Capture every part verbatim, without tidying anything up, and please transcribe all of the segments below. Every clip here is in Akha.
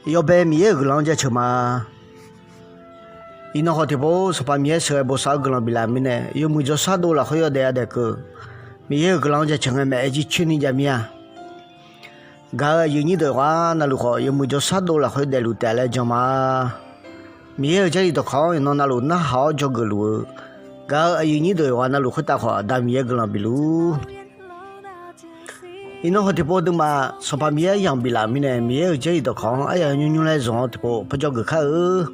Yawbae Miqyaer-euq guiqlanq-anr jaceuq ma. Iqnan khawf tiqpov Sanqpaq Miqyaer sheuqghae bosav-eu guiqlanq biflaf mirnae, yawmuiq jawrshar dov lafkhoer yawdaef yadaef keuv, Miqyaer-euq guiqlanq-anr jaceuq ngae maeq-aer jircoer ni jav mir-a. Gaq-euq aqyuif nyir deuq yawqghaq navluf khawf, yawmuiq jawrshar dov lafkhoer daefluf taef laer jan ma. Miqyaer-euq Jarlif dawqkawq-anr iqnan navluf narhaq-awr dzawgeuf luf-eu, gaq-euq aqyuif nyir deuq yawqghaq navluf khoertav khawf, Aqda Miqyaer guiqlanq bifluf-ur. Iqnan khawf tiqpov aqduimaf Sanqpaq Miqyaer aryamq biflaf-euq mirnae, Miqyaer-euq Jarlif dawqkawq-anr aryamq nymr nymr laer zanq-awr tiqpov parjawr geuf kar-eu.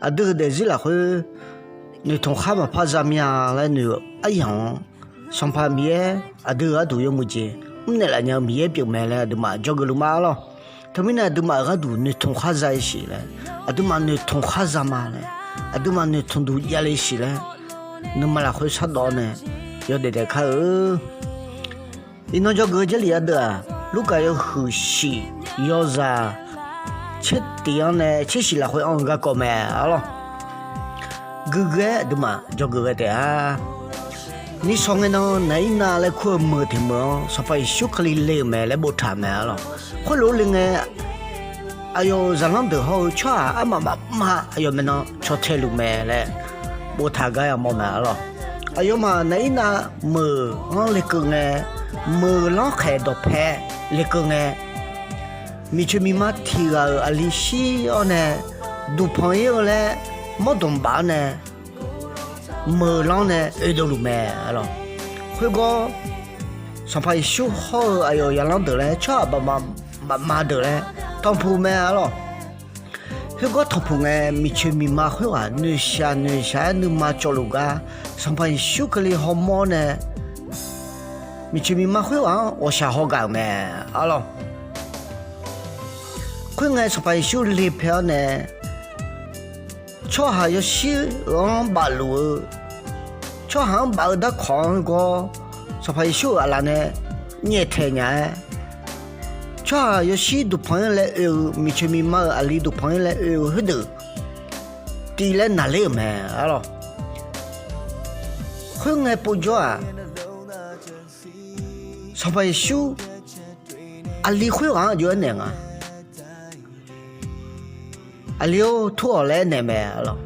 Aqdui-euq daefzir lafkhoer noeqtmq khar maqpar za mir-a laer noeq-eu aryamq-anr, Sanqpaq Miqyaer aqdui-euq gharduq yawmuiq jeq mrnaeq laf nya-eu Miqyaer pyeuf mae laer aqduimaf dzawgeuf luf ma-ar lawr. Teumirnae aqduimaf-euq gharduq noeqtmq khar za-ir siq laer, aqduimaf noeqtmq khar za ma laer, aqduimaf noeqtmq duq javle siq laer, nuima lafkhoer shardawv nae yawdaef daef kar-eu. Iqnan dzawgeuf-eu Jarlif ardeuv-aq, Lurkaf yawhuiq shif yawzaq tser tiq-anr nae tser shif lafkhoer anr-eu garkawv mae-ar lawr. Guiqguiq-aer aqduimaf dzawgeuf ghae taef-a. Nishawq ngae nan naqir nav laer kur-eu meuq tiq meuq-anr Sanqpaq Yeqsur Kali le-euq mae laer boftaq-euq mae-ar lawr. Khoerlof-aer le ngae, aqyawf-euq zaqlanr deuq hawr-eu tsawrhaq armaf mafma aqyawf maeqnan caw tae luf mae laer boftaq gar yamawr mae-ar lawr. Aqyawfmaf naqir nav meuq-anr lekeuv ngae, meuq lanrkhaeq dawqpae lekeuv ngae, miqcoeq miqma tiq ghaq-euq aqli shir-awr nae, duqpanq-ir-eu laer mawrdanq baf-awr nae, meuq lanr nae oedov luf mae-ar lawr. Khoergawr Sanqpaq Yeqsur hawr-eu aqyawf zaqlanr deuq laer tsawrhaq bafma bafma deuq laer tanqpuq mae-ar lawr. Khoergawr tanqpuq ngae, miqcoeq miqma khoerghaq noeqshaq noeqshaq-aer nuima cawvluf gar Sanqpaq Yeqsur Kali hawmawr nae, miqcoeq miqma khoerghaq-anr ghawqshaq haw gaq-euq mae-ar lawr. Khoerngae Sanqpaq Yeqsur le pae-awr nae, tsawrhaq yawshir-euq-anr bafluf-eu, tsawrhaq-anr baf-eu darkawq-anr gawr, Sanqpaq Yeqsur-euq aqlaf nae nyaeftaeq nya-aer, tsawrhaq yawshir duqpanq-ir laer oe-eu, miqcoeq miqma-euq aqli duqpanq-ir laer oe-eu khoerdeuq tiv laer naqler-euq mae-ar lawr. Khoerngae povjawr-aq, Sanqpaq Yeqsur aqli khoerghaq-anr aqjox-aer naeq nga. Aqli-or, tur-awq laer aernaeq mae-ar lawr.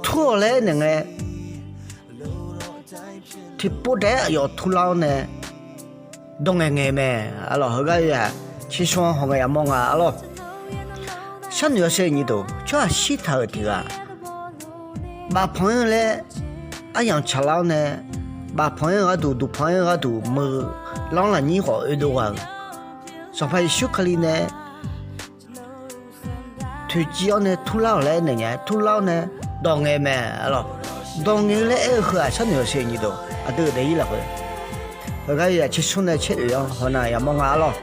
Tur-awq laer aernaeq ngae, tiqpov taef-aer aqyawf turlar-awr nae dawq ngaeq ngaeq mae-ar lawr. Heugar yaq tsersmr-anr hawngae yamawr nga-ar lawr. Sharnoeq-awr sher nyiq deuq, tsawrhaq shirtaq-euq tiq ghaq bafpanq-ir laer aryamq tsaqlar-awr nae, bafpanq-ir gharduq duqpanq-ir gharduq meuq lanr lafnyir khawf oedov ghaq-euq Sanqpaq Yeqsur Kali nae toeqciv-awr nae turlar-awq laer aernaeq nya-aer turlar-awr nae dawq ngaeq mae-ar lawr. Dawq ngaeq-eu laer aer-eu heu-aq, sharnoeq-awr sher nyiq deuq, aqdui-euq daefzir lafkhoer heugar yaq tsersmr nae tser oeq-anr hawnav yamawr nga-ar lawr.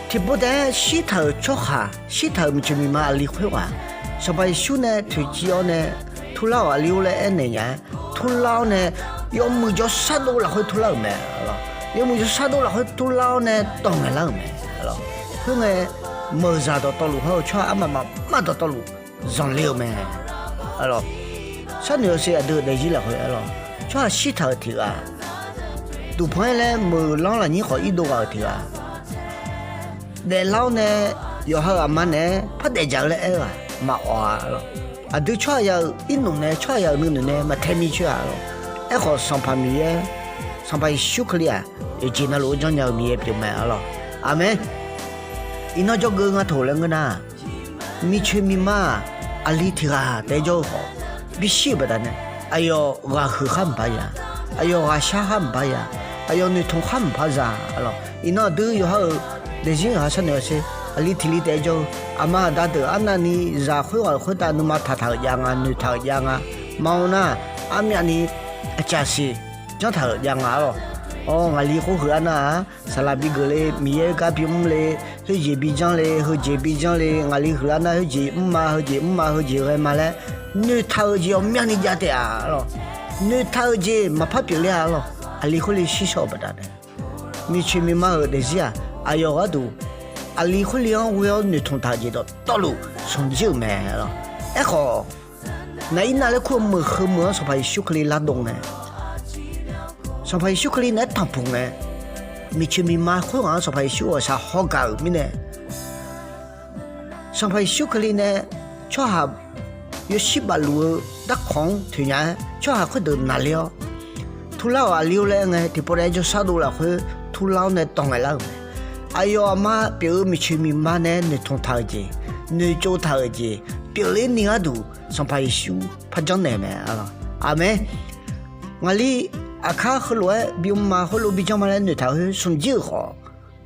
Tiqpov taef-aer shirtaq-euq tsawrhaq, shirtaq-euq miqcoeq miqma aqli khoerghaq, Sanqpaq Yeqsur nae toeqciv-awr nae turlar-awq aqli-or laer aernaeq nya-aer turlar-awr nae, yawmuiq jawrshar dov lafkhoer turlar-euq mae-ar lawr. Yawmuiq jawrshar dov lafkhoer turlar-awr nae dawq ngaeqlar-euq mae-ar lawr. Khoerngae, meuqzaq dawqtawvluf hawr-eu tsawrhaq armaf mafma dawqtawvluf zanqler-eu mae-ar lawr. Sharnoeq-awr sher aqdui-euq daefzir lafkhoer-ar lawr, tsawrhaq shirtaq-euq tiq ghaq, duqpanq-ir laer meuq lanr lafnyir khawf irdov ghaq-euq tiq ghaq, daeflar-awr nae yawqha-euq aqma naeq-aer par daefdzaq-eu laer aer-eu-aq maqawq-a-ar lawr. Aqdui tsawrhaqzaq-euq irnmq nae tsawrhaqzaq-euq nuinoeq nae maqtae mir coer-a-ar lawr. Aerkhawf Sanqpaq Miqyaer, Sanqpaq Yeqsur Kali-aq yawqjeq navluf-anr janrnya-eu Miqyaer pyeuf mae-ar lawr. Aqmeq. Iqnan jawrgeuf nga taq laer ngeur nar, miqcoeq miqma-aq, aqli tiq ghaq taef-aer jawr-eu khawf, bishir-euq baqdanae, aqyawf ghaqhuiq khar mqpar ya, aqyawf ghaqshar khar mqpar ya, aqyawf noeqtmq khar mqpar za-ar lawr. Iqnan aqdui yawqha-euq daefzir-aq sharnoeq-awr sher, aqli tiq li taef-aer jawr-eu, aqma aqda deuq arnavni zaq khoerghaq-euq khoertav nuima taqtaq-euq jav nga, noeqtaq-euq jav nga. Maqanr nar, armyavni aqcaf siq janrtaq-euq jav nga-ar lawr. Awr, ngaqli khoerhuiq arnav-aq, saqlaq bi geuf le, Miqyaer gar bimr le, khoerjeq bijanr le, heujeq bijanr le, ngaqli huiqlar nar khoerjeq mrma, heujeq mrma, heujeq ghae ma laer noeqtaq-euq jeq ghawqmyani jav taef-a-ar lawr. Noeqtaq-euq jeq maqpar pyeufler-a-ar lawr. Aqli khoerli shir shaw-euq baqdanae, miqcoeq miqma-euq daefzir-aq, aqyawf gharduq aqli khoerli-anr ghoe-awr noeqtmq taq-euq jeq dawqtawvluf smq jir-euq mae-ar lawr. Aerkhawf, naqir nav laer kur-eu meuq heu meuq-anr Sanqpaq Yeqsur Kali lardov ngae, Sanqpaq Yeqsur Kali naeq-aer tanqpuq ngae, miqcoeq miqma khoerghaq-anr Sanqpaq Yeqsur ghawqshaq haw gaq-euq mirnae, Sanqpaq Yeqsur Kali nae tsawrhaq yawshir bafluf-eu darkawq-anr toeqnya-aer tsawrhaq khoerdeuq naqler-awr, turlar-awq aqli-or laer aer ngae, tiqpov nae jawrshar dov lafkhoer turlar-awr nae dawq ngaeqlar-euq mae. Aqyawf aqma pyeuf-eu miqcoeq miqma nae noeqtmq taq-euq jeq, noeqtsov taq-euq jeq pyeufler ni gharduq Sanqpaq Yeqsur par janrnaeq mae. Aqmeq. Ngaqli aqkar heulof-aer bimr ma, heulof bijanr ma laer noeqtaq khoer smq jir-euq khawf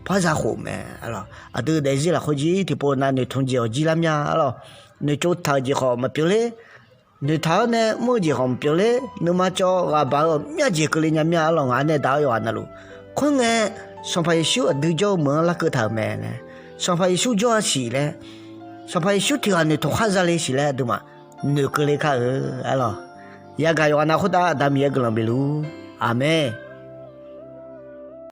par zakhof mae. Aqdui daefzir lafkhoer jir tiqpov nav noeqtmq jeq-awq jir lar mya arlawq. Noeqtsov taq-euq jeq khawf maqpyeuf ler, noeqtaq-awr nae mr-eu jeq khawf maqpyeuf ler, nuima cawv ghaq baq-eu ghawqmya jeq keuvle nya mya arlawq. Ngaq nae daq-eu yawqghaq navluf, khoerngae Sanqpaq Yeqsur aqdui jawr-eu meuq-anr larkeuv taq-euq mae nae, Sanqpaq Yeqsur jawr-a siq laer, Sanqpaq Yeqsur tiq ghaq noeqtmq khar zale siq laer aqduimaf noeqkeuv le kar-eu arlawq. Yagaq yawqghaq nav khoertav Aqda Miqyaer guiqlanq bifluf. Aqmeq.